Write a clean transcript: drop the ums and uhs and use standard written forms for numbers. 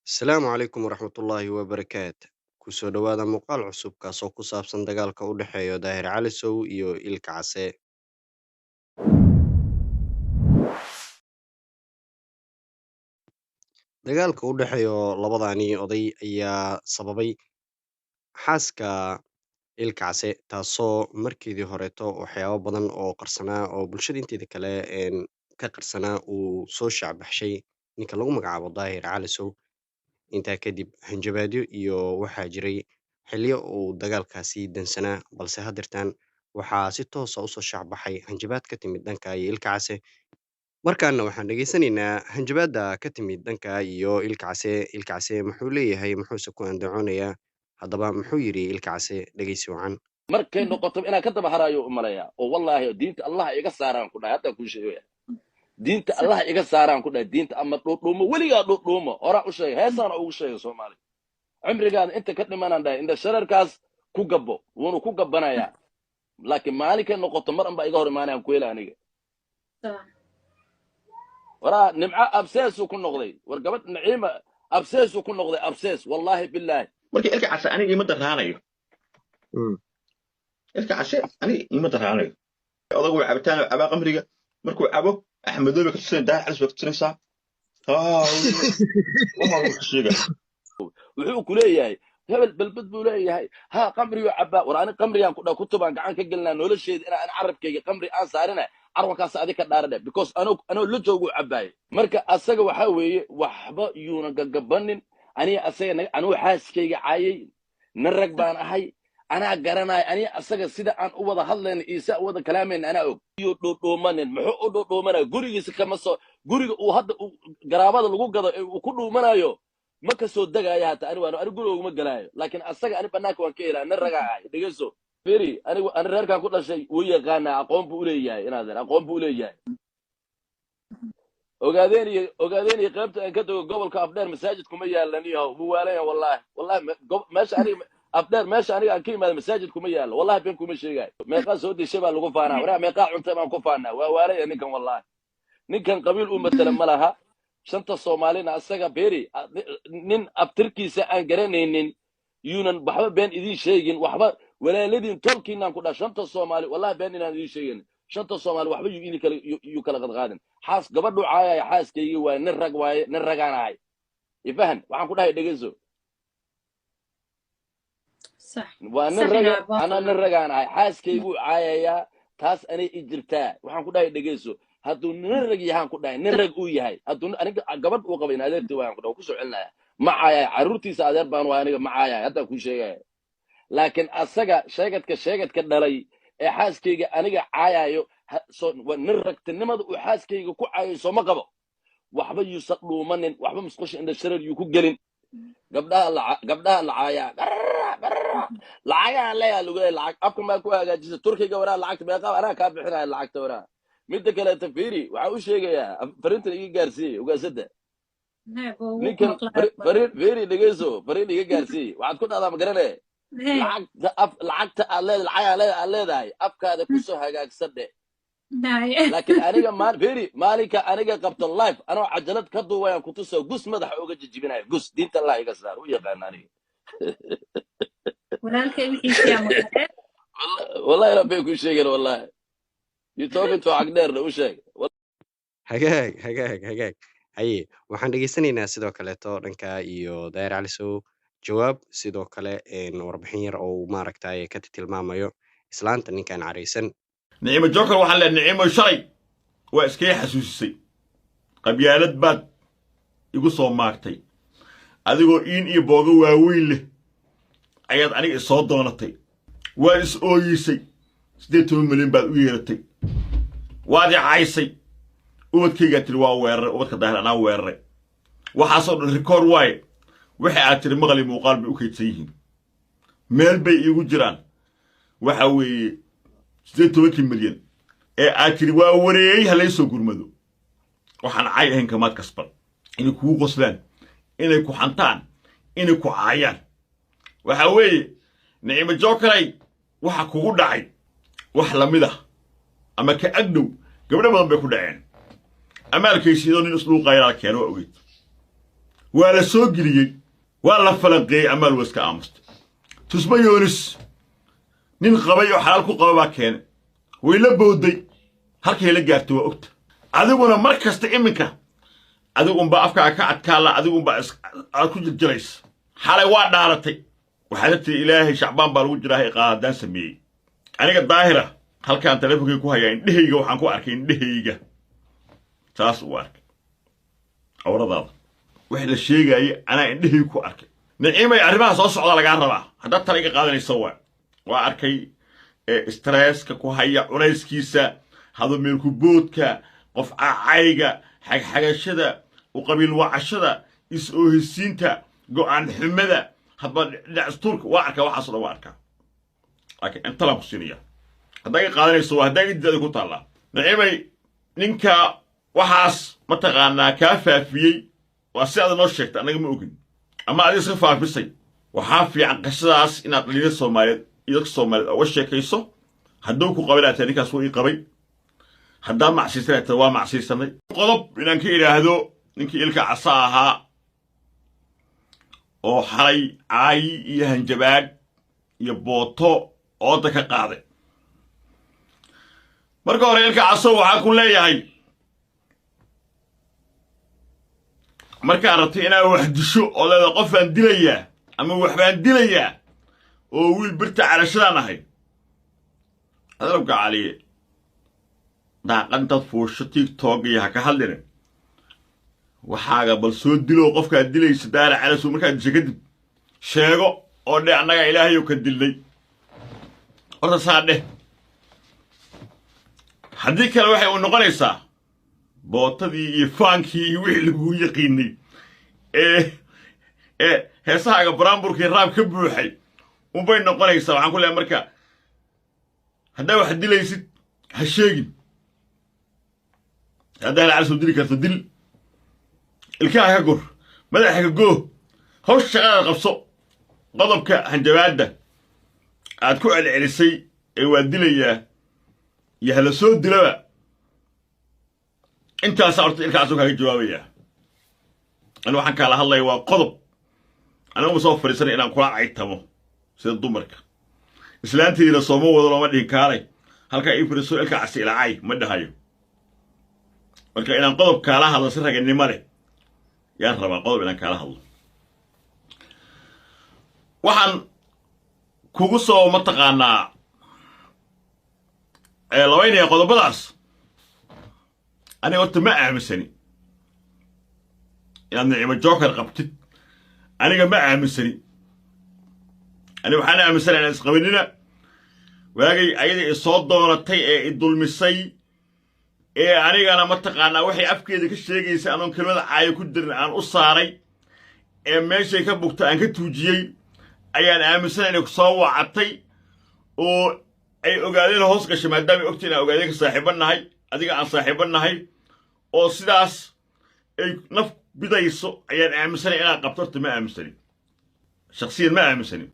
Asalaamu calaykum waraxmatullaahi wabarakaatu. Kusoo dhowaada muuqaal cusub kaasoo ku saabsan dagaalka u dhexeeya Daahir Calisow iyo Ilka Case. Dagaalka u dhexeeya labadani oday ayaa sababay xaaska Ilka Case, taasoo markeedii horeeto waxyaabo badan oo qarsanaa oo bulshada inteeda kale ka qarsanaa uu soo shaacbaxshay ninka lagu magacaabo Daahir Calisow. Intaa kadib hanjabaadyo iyo waxaa jiray xilliyo uu dagaalkaasi dansanaa, balse haddeertan waxaa si toosa usoo shaacbaxay hanjabaad ka timid dhanka iyo Ilka Case. Markaana waxaan dhegaysanaynaa hanjabaadda ka timid dhanka iyo Ilka Case. Ilka Case muxuu leeyahay, muxuuse ku andacoonayaa? Haddaba muxuu yidhi Ilka Case? Dhegaysi wacan. Markay noqoto inaan ka daba haraayo u maleeyaa oo wallaahi diinta Allah iga saaraan ku dhahay, haddaan kuu sheegaya diinta Allah iga saaraan ku dhahay, diinta ama dhuudhuumo weligaa dhuudhuumo horaa u sheegay, heesaana ugu sheegay Soomaali cimrigaada inta ka dhimanaan dhahay inta shararkaas ku gabbo, wuuna ku gabbanayaa, laakiin maalinkay noqoto mar anbaa iga hor imaanayaan ku hela aniga. Waraa Nimco abseesuu ku noqday, war gabadh Naciima abseesuu ku noqday, absees, wallaahi bilaahi. Marka Ilka Case aniga ima daraanayo. Ilka Case aniga ima daraanayo. Odagu waa cabitaan, cabaa qamriga markuu cabo Axmedoobe ka tusinay, Daahir Calis bay ka tusinaysaa, waxa ka sheega. Wuxuu ku leeyahay hebel balbad buu leeyahay, ha qamriyuu cabbaa. War ani qamriyaan ku dha kutubaan gacan ka gelinaa nolosheeda inaan ani carabkayga qamri aan saarina, carwalkaas adi ka dhaaradhe, because anoo la jooguu cabbaayay. Marka asaga waxaa weeye waxba yuuna gagabanin. Aniga asaga anuu xaaskayga caayay, nin rag baan ahay, anaa garanaya. Aniga asaga sida aan u wada hadlayna iyo si aan u wada kalaamayna anaa og. Yuu dhuudhuumanin, muxuu u dhuudhuumanaya? Gurigiisa kama soo, guriga uu hadda garaabada lagu gado ee uu ku dhuumanayo ma ka soo degaayo hata. Ani waan ani guriga uguma gelaayo, laakiin asaga ani banaanka waan ka helaa, nin ragaa ahay. Dhegeyso, feri, anigu ani reerkaan ku dhashay wuu yaqaanaa, aqoon buu uleeyahay, inaadan aqoon buu uleeyahay. Ogaadeen iyo ogaadeen iyo qaybta aan ka tago gobolka Afdheer masaajid kuma yaalan iyo wuu waalaya. Wallaahi wallahi meesha aniga Afdheer, meesha aniga aan ka imaada masaajid kuma yaalo, wallahi been kuma sheegayo. Meeqaa soo dishay baa lagu faanaa, waraa meeqaa cuntay baan ku faanaa. Waa waalaya ninkan, wallahi ninkan qabiil u matala ma laha shanta Soomaalina. Asaga beri nin abtirkiisa aan garanaynin yuunan waxba been idiin sheegin, waxba walaaladiin tolkiinaan ku dhaa shanta Soomaali, wallahi been inaan idiin sheegin. Shanta Soomaali waxba yuu idin kala yuu kala qadqaadin. Xaas gabadhu caayaya xaaskaygii waaye, nin rag waaye, nin ragaan ahay, ifahan waxaan ku dhahay, dhegeyso. Waa nin raga, anaa nin ragaan ahay, xaaskayguu caayayaa, taas anay i jirtaa. Waxaan ku dhahay dhegeyso, hadduu nin rag yahaan ku dhahay, nin rag uu yahay, hadduu aniga gabadh uu qabay in adeertii waayaan ku dhahay, ku soo celinaya, ma caayaya carruurtiisa, adeer baan waay, aniga ma caayaya haddaan kuu sheegaya. Laakiin asaga sheegadka sheegadka dhalay ee xaaskayga aniga caayayo, nin ragtinimada uu xaaskayga ku caayayo sooma qabo. Waxba yuusan dhuumanin, waxba musqusha indha shareer yuu ku gelin. Gabdhaha la gabdhaha la caayaa lacagaha leeyaa lagu leeyahay, lacag afka maa ku hagaajisa Turkiga, waraa lacagta meeqa anaa kaa bixinaya lacagta waraa. Midda kaleeta fiiri, waxaan u sheegayaa fariintan iga gaarsiiyey ugaasada ninkan fariin, fiiri, dhegeyso, fariin iga gaarsiiyey waxaad ku dhahdaa, ma garane, lacagta af lacagta aad leedahay, lacag aad leedahay afkaada kusoo hagaagsan dhe. Laakiin aniga maal fiiri, maalinka aniga qabto live anoo cajalad ka duubayaan kutuso gus madaxa uga jijibinayo gus, diinta Allah iga saar, u yaqaana aniga. Wallahi rabbi ku sheegeen, wallahi you talking to cagdheerna u sheeg. Hagaag, hagaag, hagaag. Haye, waxaan dhegaysanaynaa sidoo kaleeto dhanka iyo Daahir Calisow jawaab, sidoo kale warbixin yar oo uu maaragtay ka tilmaamayo islaanta ninkan caraysan. Nicimo Joker waxaan leeyahay, Nicimo shalay waa iskaga xasuusisay, qabyaalad baad igu soo maagtay, adigoo iin iyo boogo waaweyn leh ayaad aniga isoo doonatay, waad is ooyisay, 18 milyan baad u yeeratay, waad i caysay, ubadkaygaa tiri waa weeraray, ubadka Daahir anaa weeraray. Waxaasoo dhan record waaye. Waxa aad tiri maqli muuqaal bay u kaydsan yihiin, meel bay iigu jiraan. Waxa weeye 18-kii milyan ee aad tiri waa wareeyey ha soo gurmado, waxaan cay ahayn kamaad kasban, inay kugu qoslaan, inay ku xantaan, inay ku caayaan. Waxa weeye Nicimo Jokeray, waxa kugu dhacay wax lamid ah ama ka agdhow gabdho badan bay ku dhaceen. Amaalkaysiidoo nin isluuqayanaa keeno, waa ogeyd. Waa la soo geliyey, waa la falanqeeyey. Amaal waa iska aamustay. Tusma Yoonis nin qabay oo xalaal ku qaba baa keenay, way la bowday, halkay la gaartay waa ogta. Adiguna mar kasta iminka adigu unbaa afkaaga ka adkaala, adigu unbaa aad ku jirjiraysa. Xalay waa dhaaratay, waxaad tiri: "Ilaahay, Shacbaan baa lagu jiraa, iqaad haddaan sameeyey." Aniga Daahira halkaan teleefonkay ku hayaa, indhehayga waxaan ku arkay, indhehayga saas uu arkay cawradaada. Wax la sheegaayay anaa indhehayga ku arkay. Naciimay, arrimaha soo socdaa lagaa rabaa haddaad tala iga qaadanayso. Waa arkay stresska ku haya, culayskiisa, hadomeelku-boodka, qof cacayga, xagxagashada, uqabiil wacashada, is-oohisiinta, go'aan xumada, hadba dhinac istuurka. Waa arkaa waxaaso dhan, waa arkaa, laakiin intalaan ku siinaya haddaa iga qaadanayso, waa haddaa iga didaada ku taallaa. Naciimay, ninka waxaas mataqaanaa kaa faafiyey, waa si aad noo sheegta, annaga ma ogin ama adiga iska faafisay. Waxaa fiican qashadaas inaad dhalinyada Soomaaliyeed iyo dadka Soomaaliyeed uga sheekayso. Hadduu ku qabay laatay, ninkaas wuu ii qabay. Haddaa macsiisan laatay, waa macsiisanay. Qodob inaan ka idhaahdo ninkii Ilka Casa ahaa oo xalay caayi iyo hanjabaad iyo booto ooda ka qaaday. Marka hore, Ilka Caso, waxaa ku leeyahay, markaad rabtay inaad wax disho oo leeda qofaan dilayaa ama waxbaan dilayaa oo wiil birta carashadaan ahay, adalabka caliye daaqad intaad fuusho TikTok iyo ha ka hadlina waxaaga. Bal soo dilo qofkaad dilaysa, Daara Calasow. Markaad disho kadib sheego oo dheh: "Annagaa Ilaahayow ka dilnay." Horta saa dheh. Haddii kale waxay u noqonaysaa bootadii iyo faankii iyo wixii laguu yaqiinay ee heesahaaga baraamburkii raab ka buuxay unbay noqonaysaa. Waxaan ku leehay, marka haddaa wax dilaysid ha sheegin. Haddaa Calasow dili karto, dil, ilkaha ka gur, madaxa ka goo, hawsha shaqadaad qabso. Qodobka hanjabaadda aad ku celcelisay ee waa dilayaa iyo hala soo dilaba, intaasaa horta ilkaasoo kaaga jawaabayaa. Ani waxaan kaala hadlaya waa qodob. Aniguma soo fadhiisanay inaan kula caytamo sida dumarka. Islaantiina sooma wado, looma dhihin kaalay halkaa ii fadhiiso, Ilka Casi ilacay ma dhahayo. Marka inaan qodob kaala hadlo si raganimo leh yaan rabaa, qodob inaan kaala hadlo. Waxaan kugu soo mataqaanaa labaynaya qodobadaas. Aniga horta ma aaminsani inaad Nicimo Joker qabtid. Aniga ma aaminsani. Aniga waxaan aaminsanay inaan isqabanina. Waagay ayada i soo doonatay ee i dulmisay ee anigana mataqaanaa waxay afkeeda ka sheegaysa anoon kelmada caayo ku dirin aan u saaray ee meeshay ka bugta aan ka tuujiyey, ayaan aaminsanay inay soo wacatay oo ay ogaadeen hoos gashay, maadaamay ogtay inaan ogaadeen ka saaxiibo nahay, adiga aan saaxiibo nahay, oo sidaas ay naf bidayso ayaan aaminsanay. Inaan qabto horta ma aaminsani, shaksiyan ma aaminsani.